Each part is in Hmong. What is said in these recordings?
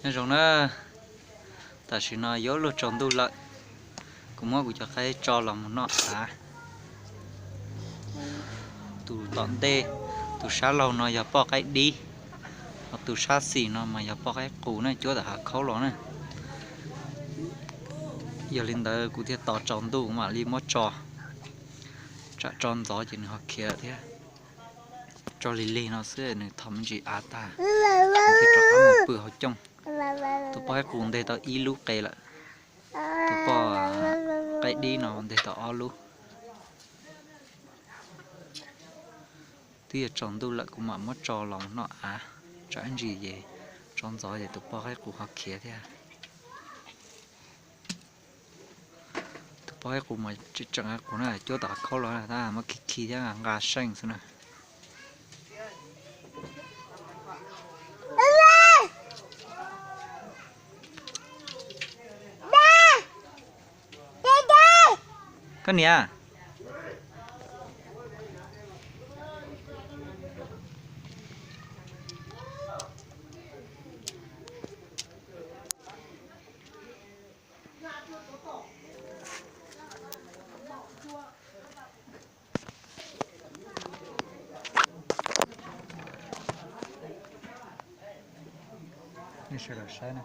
Nyob zoo na, tam sim no yuav luag tsaus ntuj lawm, kuv muab kuv cov qaib tso los mus noj av. Tus tom ntej, tus sab laug no yog poj qaib dib, ho tus sab xis no mas yog poj qaib qus na, cuab tom hav khaub los na. Yog li ntawd kuv thiaj tos tsaus ntuj mam li muab tso, tsam tso ntxov ces nws ho khiav thiab. Tso lig lig no xwb nws thom me ntsis av tag, thiaj rov qab mus pw hauv cooj. Tus poj qaib qus nteg tau ib lub qe lawm, tus poj qaib dib no nteg tau ob lub. Twb yog tsaus ntuj lawm kuv mam muab tso los noj av, tsam ib ntsis ces tso ntxov ces tus poj qaib qus ho khiav thiab. Tus poj qaib qus mas tseem qaib qus na, cuab tom hav khaub los tab muab khi khi thiab nqa seej xwb na. Koj niam. Nej sawv daws saib na.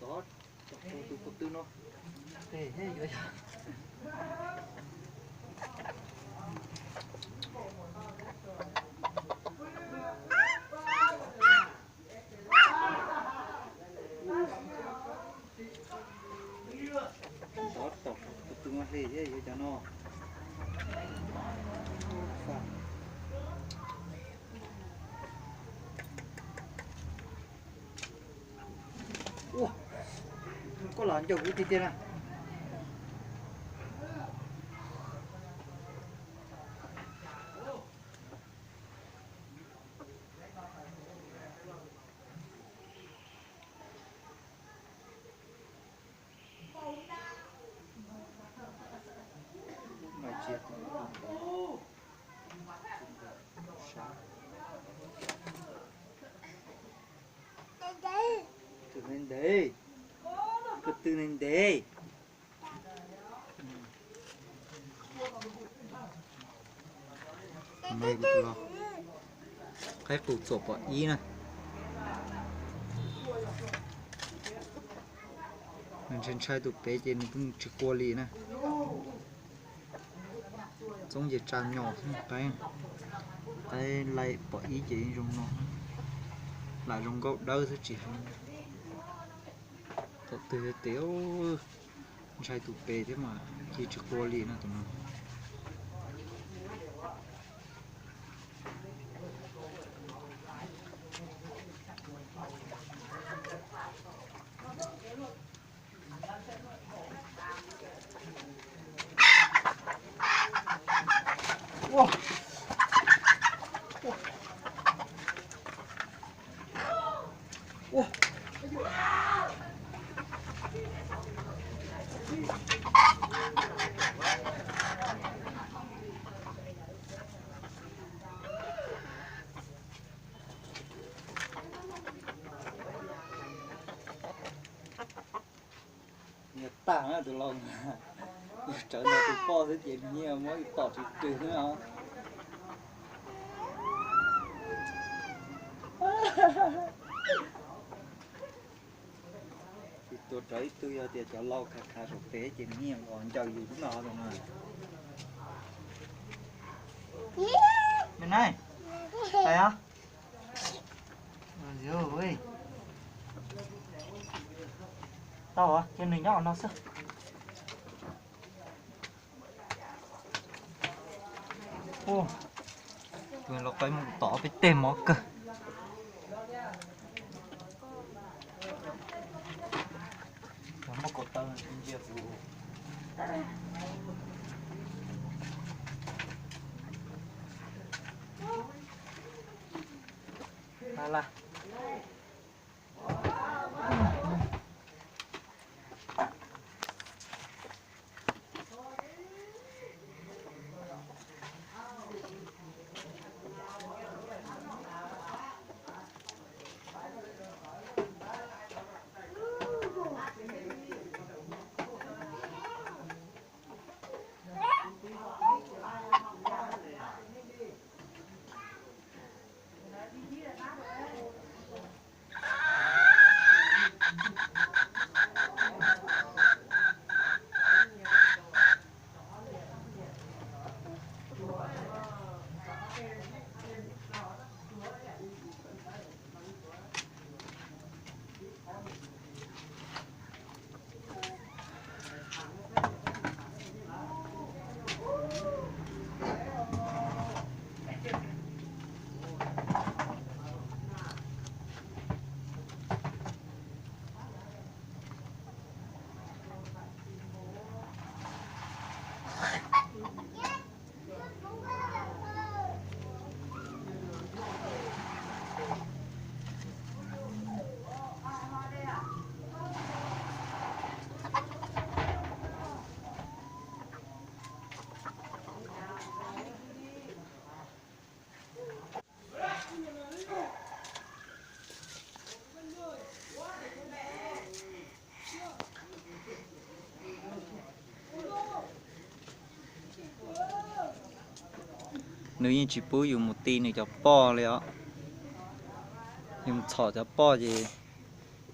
Tov, tus ko tw no. Tov, ko tw no hle thiab yuav cov no. Ua, koj los ncauj kuv tiag tiag na. Tus neeg ntev, tus twg neeg ntev. Qaib qus txuam pom ib na. Nws ntshai ntshai tus pem ces nws kuj tsis qua li na. Txoob ces tsa nyos qaib, qaib laim pom ib ces zoo no, lam zoo nkauj dawb xwb tsis heev. Thaum twg tes ntshai tus pem thiab mas Yeej tsis qua li no tus no. Yog tag na tus laus, yog tsawv ntawm tus poj xwb ces nws yeej muab tom tsis rwg xwb os. Tus tuav rawv ib tug yog tias cov laus khav khav saum pem ces nws yeej los ncaws yus no tus no. Me na, tau, cia nws nyob no xwb. Tus lau qaib muab tom peb teg mob kawg. Muab ko taw ntsia kuv. Laj laj. Nws yeej tsis pub yus mus ti nws cov poj li os. Yus mus txhom cov poj ces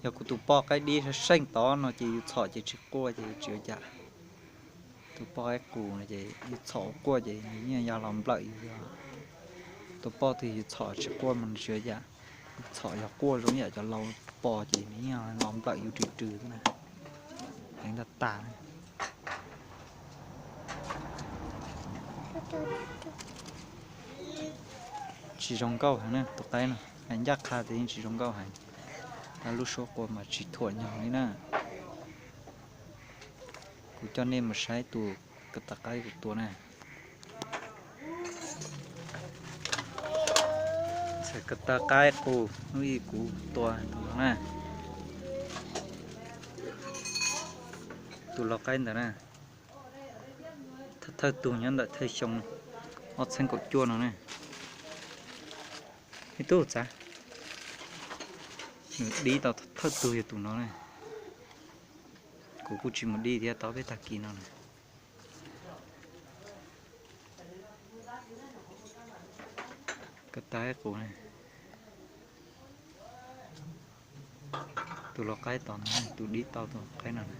yog kuv tus poj qaib dib seej tod no ces yus txhom ces tsis quaj ces tsis ua cas. Tus poj qaib qus no ces yus txhom quaj ces nws yeej yog los nplawm yus. Tus poj twg yus txhom tsis quaj mas nws tsis ua cas. Txhom yog quaj zoo yam cov laus poj ces nws yeej los nplawm yus rws rws na. Heev tag tag. Tsis zoo nkauj heev na tus qaib no, ncaj qha tias yeej tsis zoo nkauj heev. Lub suab qua mas tsis thuam nyog li na. Kuv coj nej mus saib tus ko taw qaib kuv tua na. Txawm ko taw qaib qus hnub ib kuv tua tus no na. Tus lau qaib ntawd na, thawj tug nyob ntawm thawj xyoo ob txhiab kaum cuaj no na. Ib tug txav, nws dib tau thawj tug yog tus no na. Kuv kuj tsis mus dib thiab tau peb tag kis no na. Ko taw qaib qus na. Tus lau qaib tom no, tus dib tau tus qaib no na.